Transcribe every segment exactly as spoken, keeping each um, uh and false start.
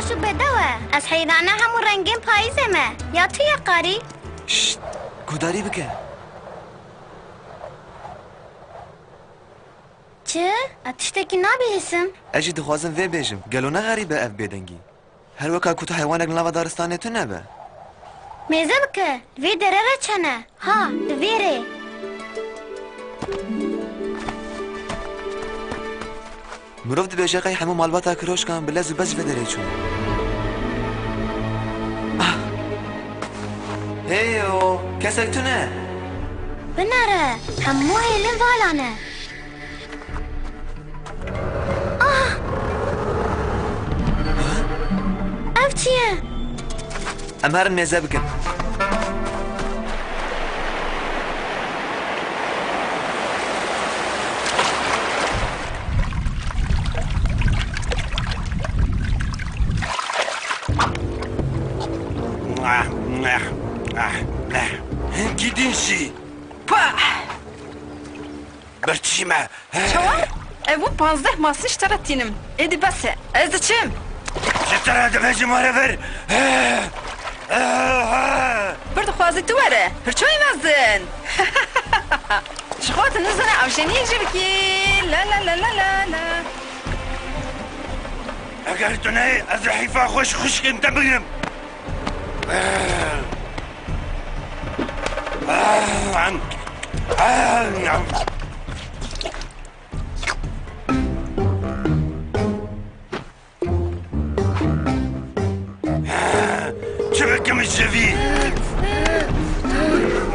çû bedew e. Ez heyrane hemû rengên payîzê me. Ya tu ye qarî? Şşt! Guhdarî bike. Çi? Ez tiştekî nabihîsim. Ez jî dixwazim vê bêjim. Gelo ne xerîb e ev bêdengî? Her weka ku tu heywanek li nava daristanê tune be. Mêze bike, li vê dere re çene. Ha, li vê rê. Mirov dibêje qey hemû malbata Kiroşkan bi lez û bez ji vê derê çûn. Ah! Hêyo, kesek tune. Binere, hemû hêlin vala ne. Ah! Ev çi ye? Em herin mêze bikin. Hinkî din jî. Pah! Birçî me. Çawa? Ev bû panzdeh masî ji te re tînim. Êdî bes e. Ez diçim. Ji te re divê ji me re vir. Bir dixwazî tu were. Hirçoyê mezin. Ji xwe tu nizane avjeniyê jî bikî. La la la la la la. Eger tu neyê, ez ê heyfa xwe ji xwişkên te bigirim. Çi bikim ji vî?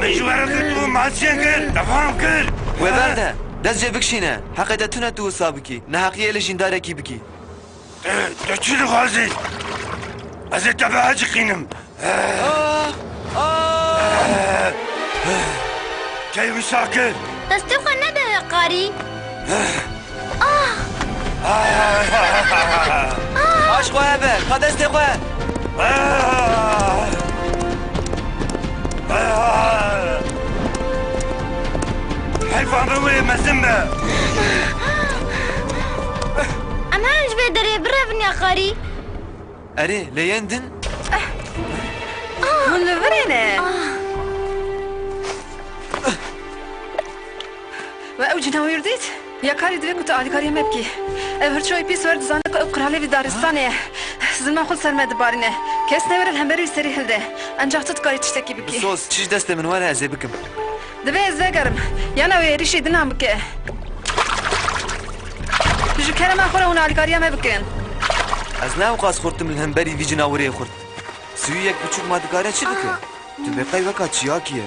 Min ji we re got û masiye kir, te fam kir. We berde, dest jê bikişîne. Heqê te tune tu wisa bikî. Neheqiyê li jîndarekî bikî. Tu, tu çi dixwazî? Ez ê te biaciqînim. Ah! Ah! Key wisa kir? Destê xwe nede qarî. Ah! Ah! Aş xwe hebe, ka destê xwe. Ah! Ah! Heyfa be wê mezin be. Em herin ji vê derê birevin ya qarî. Erê, lê yên din? Hûn li virê ne? We ew cîna wir dît? Ya karî divê ku tu alîkariya me bikî. Ev hirçoyê pîs wer dizane ku ew qiralê vî daristanê ye. Zilma xwe li ser me dibarîne. Kes newere li hemberî wî serî hilde. Encax tu dikarî tiştekî bikî. Bi soz, çi ji destê min were ez ê bikim. Divê ez vegerim. Yana wê êrîşî dinan bike. Ji kerema xwe re hûn alîkariya me bikin. Ez ne ewqas xurt im li hemberî vî cinawirê xurt. Sivîyek biçûk ma dikare çi bike? Ah. Tu bê qey weka çiyakî ye.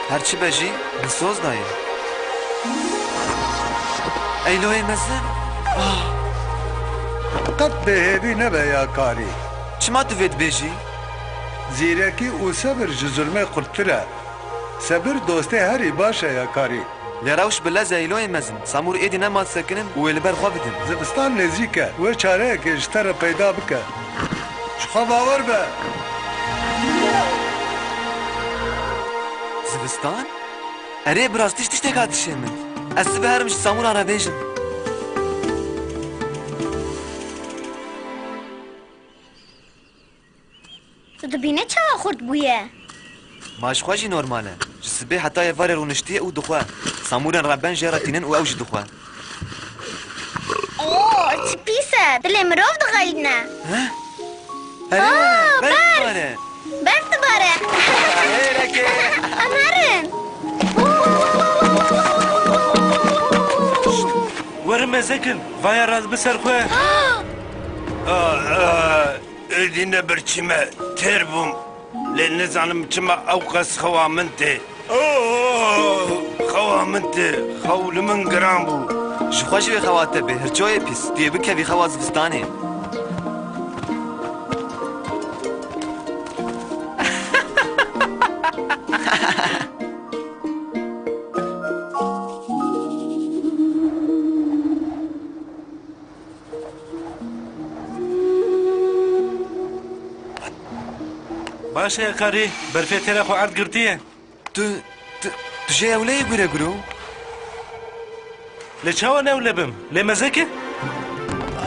Her çi be jî, min soz daye. Eyloyê mezin. Ah! Qet bêhêvî nebe ya karî. Çima tu vê dibêjî? Zîrekî û sebir ji zulmê xurttir e. Sebir dostê herî baş e ya karî. Lê rewş bi lez e îloyê mezin. Samûr êdî nema disekinin û wê li ber xwe bidin. Zivistan nêzîk e. Wê çareyekê ji te re peyda bike. Ji xwe bawer be. Zivistan? Erê, bi rastî ji tişteka dişê min. Ez sibe herim ji Samûran re bêjim. Tu dibîne çawa xurt bûye? Ma ji xwe jî normal e. Ji sibê heta êvarê rûniştiye û dixwe. Samûrên reben jê re tînin û ew jî dixwe. Oo, çi pîs e. Dilê mirov dixelîne. He? Erê, Aa, berf berf! Dibare. Berf dibare. Erê, leke. Em herin. Werin mezekin. Vaya rast bi ser xwe. Aa, aa. Êdî ne birçî me, têr bûm. Lê nizanim çima ewqas xewa min tê. Oh, xewa min tê. Xew li min giran bû. Ji xwe jî wê xewa te bê, hirçoyê pîs. Tu yê bikevî xewa zivistanê. Baş e, karî, berfê têra xwe erd girtiye. Tu, tu, tu jê ewle yî gure guro? Lê çawa ne ewle bim? Lê mezek e?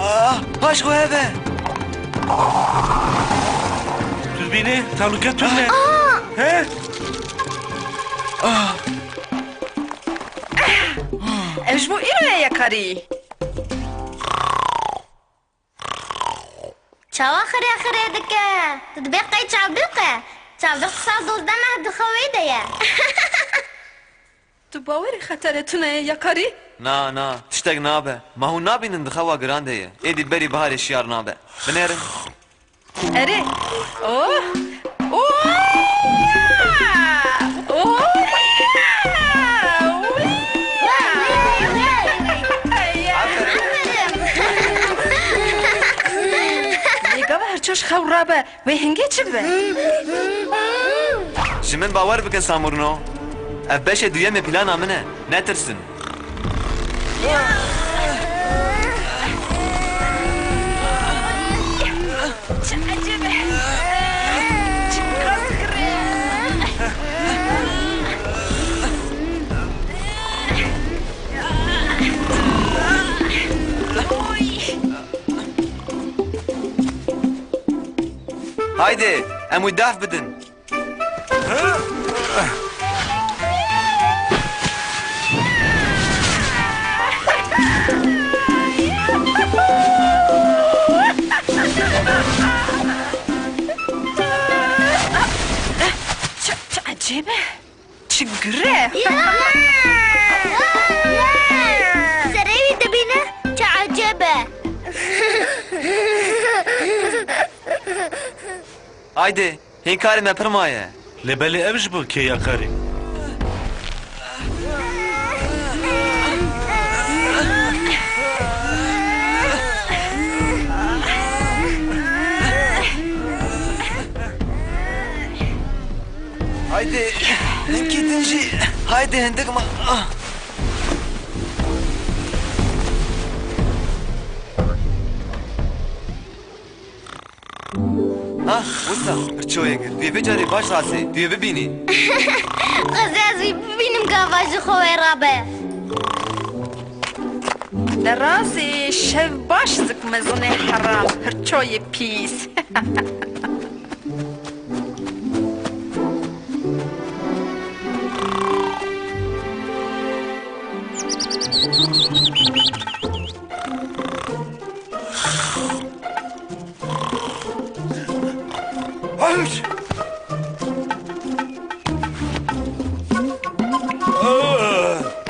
Ah, paş xwe hebe. Tu dibînî, tehlûke tune. He? Ah. Ev ji bo îro ye, Yakarî. Çawa xirê xirê dike? Tu dibê qey çavdûq e? Çavdûq sal dozdeh meh di xewê de ye. Tu bawerî xeterê tune ye, Yakarî? Na, na, tiştek nabe. Ma hûn nabînin di xewa giran de ye. Êdî berî biharê şiyar nabe. Binêrin. Erê. Oh! Oh! Oh! Lê gava her çaş xew rabe, wê hingê çi bibe? Ji min bawer bikin, Samurno. Ev beşê duyemê plana min e. Netirsin. Çi ecêb e. Çi qas kir e. Oy. Haydi, em wî def bidin. Çi, çi ecêb e. Çi gir e. Serê wî dibîne, çi ecêb e. Haydi. Hîn karê me pir maye. Lê belê ev ji bo kê ya karê? Haydi, hinkî din jî. Haydi, hindik ma. Ah, wisa, pirçoyê gir. Tu yê vê carê baş rasê, tu yê bibînî. Xwezê ez wî bibînim gava ji xwe wê rabe. Derazê şev baş zik mezûnê heram, pirçoyê pîs.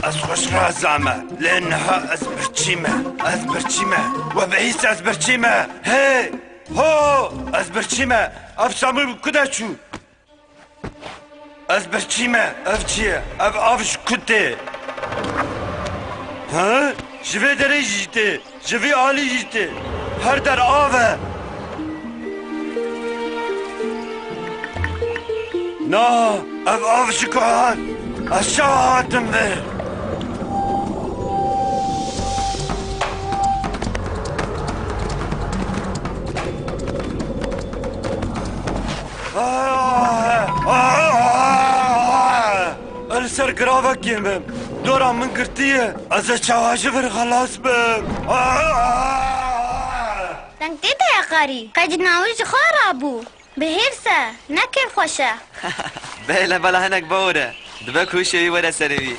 Ez xweş razame, lê niha ez birçî me, ez birçî me. We bihîst ez birçî me. Hey! Ho! Ez birçî me. Ev Samir bi ku de çû? Ez birçî me. Ev çi ye? Ev av ji ku tê? Ha? Ji vê derê jî tê. Ji vî alî jî tê. Her der av e. Na, ev av ji ku hat? Ez çawa hatim vir? Ah! Ah! Ah! Ez li ser giravekê me. Dora min girtiye. Ez ê çawa ji vir xelas bim? Ah! Deng tê te ya qarî. Qey cina wî ji xwe rabû. Bihêrs e, ne kêfxweş e. Bêle bela hinek bawir e. Dibe ku hişê wî were serê wî.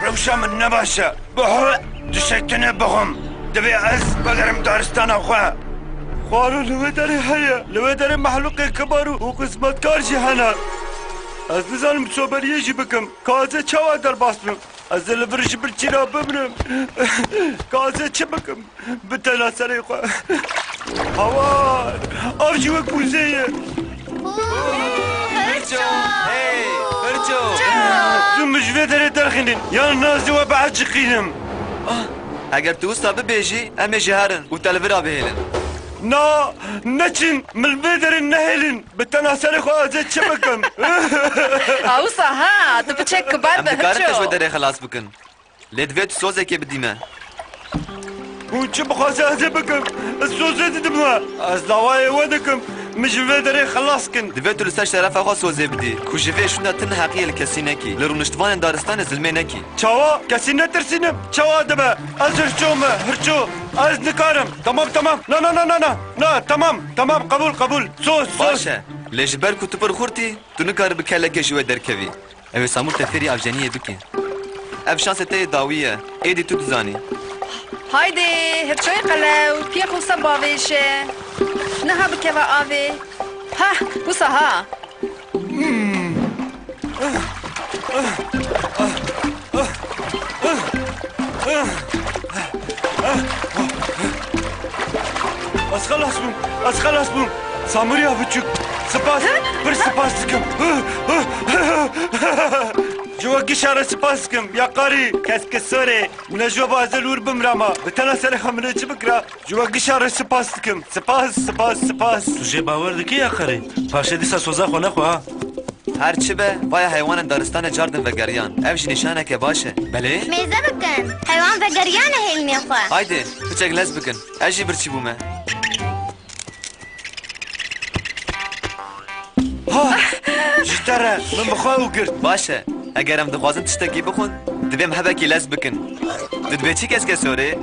Rewşa min ne baş e. Biho, tiştek tune bixwim. Divê ez bigerim daristana xwe. Xwaro li wê derê heye. Li wê derê mexlûqê kibar û, û xizmetkar jî hene. Ez nizanim soberiyê jî bikim. Ka ez ê çawa derbas bim? Ez ê li vir ji birçî re bimrim. Ka ez ê çi bikim? Bi tena serê xwe. Hawar! Av jî wek wizê ye. Pirço! Hey! Pirço! Tu min ji vê derê derxînin, yan ez ê we bieciqînim. Ah, eger tu wisa bibêjî, em ê ji herin û te li vira bihêlin. Na, neçin, min li vê derê nehêlin. Bi tena serê xwe ez ê çi bikim? A wisa ha, tu piçek kibar be, Em dikarin te ji wê derê xelas bikin. Lê divê tu sozekê bidî me. Hûn çi bixwaze ez ê bikim. Ez sozê didim we. Ez dawayê we dikim. Min ji vê derê xelas kin. Divê tu li ser şerefa xwe sozê bidî, ku ji vê şûnde tu neheqiyê li kesî nekî, li rûniştvanên daristanê zilmê nekî. Çawa? Kesî netirsînim? Çawa dibe? Ez hirço me, hirço. Ez nikarim. Tamam, tamam. Na, na, na, na, na. Na, tamam, tamam. Qebûl, qebûl. Soz, soz. Baş e. Lê ji ber ku tu pir xurt î, tu nikaribî kelekê ji wê derkevî. Ew ê Samûr te fêrî avjeniyê bike. Ev şansê te yê dawî ye. Êdî tu dizanî. Haydê, hirçoyê qelew, piyê xwe wisa bavêje. Niha bikeve avê. Hah, wisa ha. Ez xelas bûm, ez xelas bûm. Samûriya biçûk, spas, pir spas dikim. Ji we gişa re spas dikim, ya qarî, keske sorê. Min ji we bazel wir bimrama. Bi tena serê xwe min ê çi bikira? Ji we gişa re spas dikim. Spas, spas, spas. Tu jê bawer dikî ya qarî? Paşê dîsa soza xwe nexwe ha. Her çi be, vaya heywanên daristanê cardin vegeriyan. Ev jî nîşaneke baş e. Belê? Mêze bikin. Heywan vegeriyane hêlmê xwe. Haydi, piçek lez bikin. Ez jî birçî bûme. Ha! Ji te re, min bi xwe ew girt. Baş e. Eger em dixwazin tiştekî bixwin, divê em hebekî lez bikin. Tu dibê çi keske sorê?